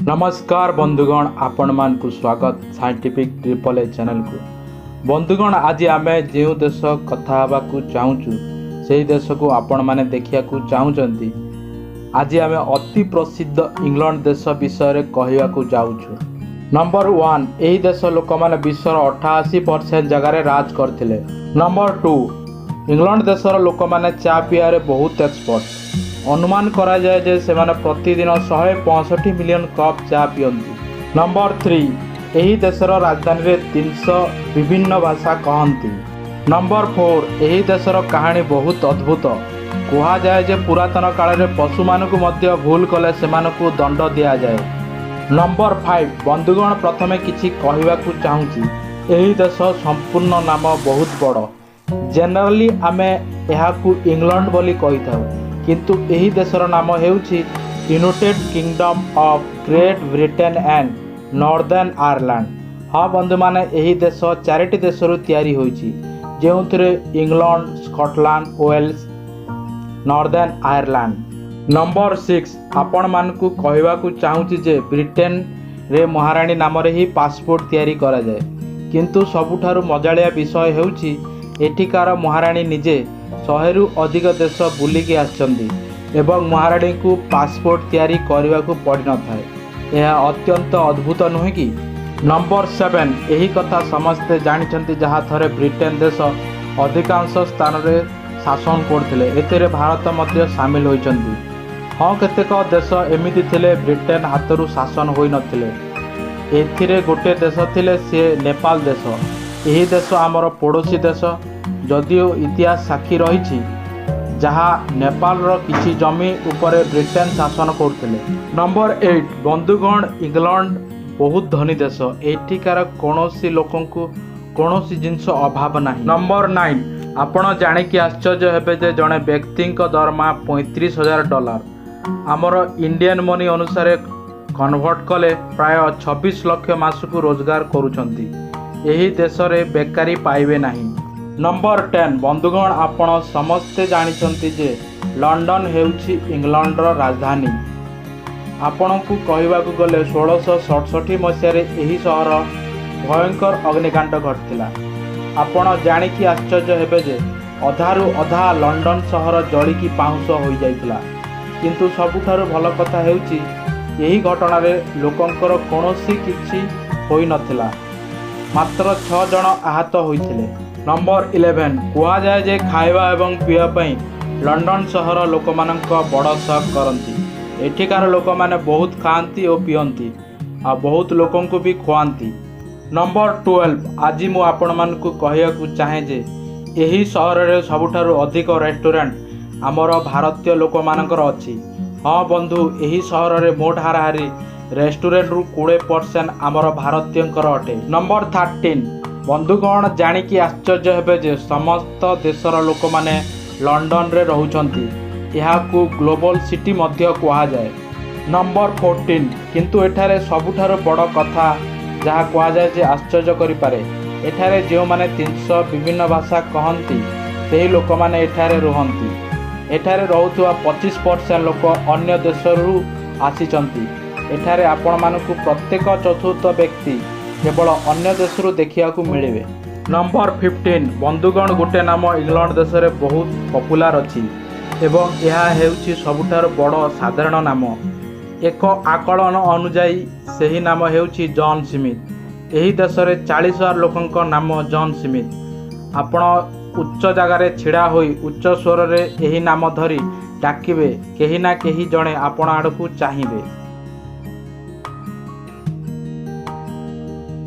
ନମସ୍କାର ବନ୍ଧୁଗଣ, ଆପଣମାନଙ୍କୁ ସ୍ୱାଗତ ସାଇଣ୍ଟିଫିକ୍ ଟ୍ରିପଲ୍ ଏ ଚ୍ୟାନେଲକୁ। ବନ୍ଧୁଗଣ, ଆଜି ଆମେ ଯେଉଁ ଦେଶ କଥା ହେବାକୁ ଚାହୁଁଛୁ, ସେହି ଦେଶକୁ ଆପଣମାନେ ଦେଖିବାକୁ ଚାହୁଁଛନ୍ତି। ଆଜି ଆମେ ଅତି ପ୍ରସିଦ୍ଧ ଇଂଲଣ୍ଡ ଦେଶ ବିଷୟରେ କହିବାକୁ ଯାଉଛୁ। ନମ୍ବର 1, ଏହି ଦେଶ ଲୋକମାନେ ବିଶ୍ୱର 88% ଜାଗାରେ ରାଜ କରିଥିଲେ। ନମ୍ବର 2, ଇଂଲଣ୍ଡ ଦେଶର ଲୋକମାନେ ଚା ପିଇବାରେ ବହୁତ ଏକ୍ସପର୍ଟ। ଅନୁମାନ କରାଯାଏ ଯେ ସେମାନେ ପ୍ରତିଦିନ 165 ମିଲିୟନ କପ୍ ଚା ପିଅନ୍ତି। ନମ୍ବର 3, ଏହି ଦେଶର ରାଜଧାନୀରେ 300 ବିଭିନ୍ନ ଭାଷା କହନ୍ତି। ନମ୍ବର 4, ଏହି ଦେଶର କାହାଣୀ ବହୁତ ଅଦ୍ଭୁତ। କୁହାଯାଏ ଯେ ପୁରାତନ କାଳରେ ପଶୁମାନଙ୍କୁ ମଧ୍ୟ ଭୁଲ କଲେ ସେମାନଙ୍କୁ ଦଣ୍ଡ ଦିଆଯାଏ। ନମ୍ବର 5, ବନ୍ଧୁଗଣ, ପ୍ରଥମେ କିଛି କହିବାକୁ ଚାହୁଁଛି। ଏହି ଦେଶ ସମ୍ପୂର୍ଣ୍ଣ ନାମ ବହୁତ ବଡ଼। ଜେନେରାଲି ଆମେ ଏହାକୁ ଇଂଲଣ୍ଡ ବୋଲି କହିଥାଉ, କିନ୍ତୁ ଏହି ଦେଶର ନାମ ହେଉଛି United Kingdom of Great Britain and Northern Ireland। ହଁ ବନ୍ଧୁମାନେ, ଏହି ଦେଶ ଚାରିଟି ଦେଶରୁ ତିଆରି ହୋଇଛି, ଯେଉଁଥିରେ England, Scotland, Wales, northern Ireland. Number 6, ଆପଣମାନଙ୍କୁ କହିବାକୁ ଚାହୁଁଛି ଯେ ବ୍ରିଟେନରେ ମହାରାଣୀ ନାମରେ ହିଁ ପାସପୋର୍ଟ ତିଆରି କରାଯାଏ। କିନ୍ତୁ ସବୁଠାରୁ ମଜାଳିଆ ବିଷୟ ହେଉଛି, ଏଠିକାର ମହାରାଣୀ ନିଜେ 100ରୁ ଅଧିକ ଦେଶ ବୁଲିକି ଆସିଛନ୍ତି ଏବଂ ମହାରାଣୀଙ୍କୁ ପାସପୋର୍ଟ ତିଆରି କରିବାକୁ ପଡ଼ିନଥାଏ। ଏହା ଅତ୍ୟନ୍ତ ଅଦ୍ଭୁତ ନୁହେଁ କି? ନମ୍ବର 7, ଏହି କଥା ସମସ୍ତେ ଜାଣିଛନ୍ତି, ଯାହା ଥରେ ବ୍ରିଟେନ ଦେଶ ଅଧିକାଂଶ ସ୍ଥାନରେ ଶାସନ କରୁଥିଲେ। ଏଥିରେ ଭାରତ ମଧ୍ୟ ସାମିଲ ହୋଇଛନ୍ତି। ହଁ, କେତେକ ଦେଶ ଏମିତି ଥିଲେ ବ୍ରିଟେନ ହାତରୁ ଶାସନ ହୋଇନଥିଲେ। ଏଥିରେ ଗୋଟିଏ ଦେଶ ଥିଲେ, ସିଏ ନେପାଳ ଦେଶ। ଏହି ଦେଶ ଆମର ପଡ଼ୋଶୀ ଦେଶ, ଯଦିଓ ଇତିହାସ ସାକ୍ଷୀ ରହିଛି, ଯାହା ନେପାଳର କିଛି ଜମି ଉପରେ ବ୍ରିଟେନ ଶାସନ କରୁଥିଲେ। ନମ୍ବର 8, ବନ୍ଧୁଗଣ, ଇଂଲଣ୍ଡ ବହୁତ ଧନୀ ଦେଶ। ଏଠିକାର କୌଣସି ଲୋକଙ୍କୁ କୌଣସି ଜିନିଷ ଅଭାବ ନାହିଁ। ନମ୍ବର 9, ଆପଣ ଜାଣିକି ଆଶ୍ଚର୍ଯ୍ୟ ହେବେ ଯେ ଜଣେ ବ୍ୟକ୍ତିଙ୍କ ଦରମା 35,000 ଡଲାର। ଆମର ଇଣ୍ଡିଆନ୍ ମନି ଅନୁସାରେ କନଭର୍ଟ କଲେ ପ୍ରାୟ 26 ଲକ୍ଷ ମାସକୁ ରୋଜଗାର କରୁଛନ୍ତି। ଏହି ଦେଶରେ ବେକାରୀ ପାଇବେ ନାହିଁ। ନମ୍ବର 10, ବନ୍ଧୁଗଣ, ଆପଣ ସମସ୍ତେ ଜାଣିଛନ୍ତି ଯେ ଲଣ୍ଡନ ହେଉଛି ଇଂଲଣ୍ଡର ରାଜଧାନୀ। ଆପଣଙ୍କୁ କହିବାକୁ ଗଲେ, 1667 ମସିହାରେ ଏହି ସହର ଭୟଙ୍କର ଅଗ୍ନିକାଣ୍ଡ ଘଟିଥିଲା। ଆପଣ ଜାଣିକି ଆଶ୍ଚର୍ଯ୍ୟ ହେବେ ଯେ ଅଧାରୁ ଅଧା ଲଣ୍ଡନ ସହର ଜଳିକି ପାଉଁଶ ହୋଇଯାଇଥିଲା। କିନ୍ତୁ ସବୁଠାରୁ ଭଲ କଥା ହେଉଛି, ଏହି ଘଟଣାରେ ଲୋକଙ୍କର କୌଣସି କିଛି ହୋଇନଥିଲା। ମାତ୍ର ଛଅ ଜଣ ଆହତ ହୋଇଥିଲେ। ନମ୍ବର 11, କୁହାଯାଏ ଯେ ଖାଇବା ଏବଂ ପିଇବା ପାଇଁ ଲଣ୍ଡନ ସହର ଲୋକମାନଙ୍କ ବଡ଼ ସକ୍ କରନ୍ତି। ଏଠିକାର ଲୋକମାନେ ବହୁତ ଖାଆନ୍ତି ଓ ପିଅନ୍ତି, ଆଉ ବହୁତ ଲୋକଙ୍କୁ ବି ଖୁଆନ୍ତି। ନମ୍ବର 12, ଆଜି ମୁଁ ଆପଣମାନଙ୍କୁ କହିବାକୁ ଚାହେଁ ଯେ ଏହି ସହରରେ ସବୁଠାରୁ ଅଧିକ ରେଷ୍ଟୁରାଣ୍ଟ ଆମର ଭାରତୀୟ ଲୋକମାନଙ୍କର ଅଛି। ହଁ ବନ୍ଧୁ, ଏହି ସହରରେ ମୋଟ ହାରାହାରି ରେଷ୍ଟୁରାଣ୍ଟରୁ 20% ଆମର ଭାରତୀୟଙ୍କର ଅଟେ। ନମ୍ବର 13, ବନ୍ଧୁଗଣ, ଜାଣିକି ଆଶ୍ଚର୍ଯ୍ୟ ହେବେ ଯେ ସମସ୍ତ ଦେଶର ଲୋକମାନେ ଲଣ୍ଡନରେ ରହୁଛନ୍ତି। ଏହାକୁ ଗ୍ଲୋବାଲ ସିଟି ମଧ୍ୟ କୁହାଯାଏ। ନମ୍ବର 14, କିନ୍ତୁ ଏଠାରେ ସବୁଠାରୁ ବଡ଼ କଥା ଯାହା କୁହାଯାଏ ଯେ ଆଶ୍ଚର୍ଯ୍ୟ କରିପାରେ, ଏଠାରେ ଯେଉଁମାନେ 300 ବିଭିନ୍ନ ଭାଷା କହନ୍ତି, ସେହି ଲୋକମାନେ ଏଠାରେ ରୁହନ୍ତି। ଏଠାରେ ରହୁଥିବା 25% ଲୋକ ଅନ୍ୟ ଦେଶରୁ ଆସିଛନ୍ତି। ଏଠାରେ ଆପଣମାନଙ୍କୁ ପ୍ରତ୍ୟେକ ଚତୁର୍ଥ ବ୍ୟକ୍ତି କେବଳ ଅନ୍ୟ ଦେଶରୁ ଦେଖିବାକୁ ମିଳିବେ। ନମ୍ବର 15, ବନ୍ଧୁଗଣ, ଗୋଟେ ନାମ ଇଂଲଣ୍ଡ ଦେଶରେ ବହୁତ ପପୁଲାର ଅଛି ଏବଂ ଏହା ହେଉଛି ସବୁଠାରୁ ବଡ଼ ସାଧାରଣ ନାମ। ଏକ ଆକଳନ ଅନୁଯାୟୀ ସେହି ନାମ ହେଉଛି ଜନ୍ ସ୍ମିଥ୍। ଏହି ଦେଶରେ 40,000 ଲୋକଙ୍କ ନାମ ଜନ୍ ସ୍ମିଥ୍। ଆପଣ ଉଚ୍ଚ ଜାଗାରେ ଛିଡ଼ା ହୋଇ ଉଚ୍ଚ ସ୍ୱରରେ ଏହି ନାମ ଧରି ଡାକିବେ, କେହି ନା କେହି ଜଣେ ଆପଣ ଆଡ଼କୁ ଚାହିଁବେ।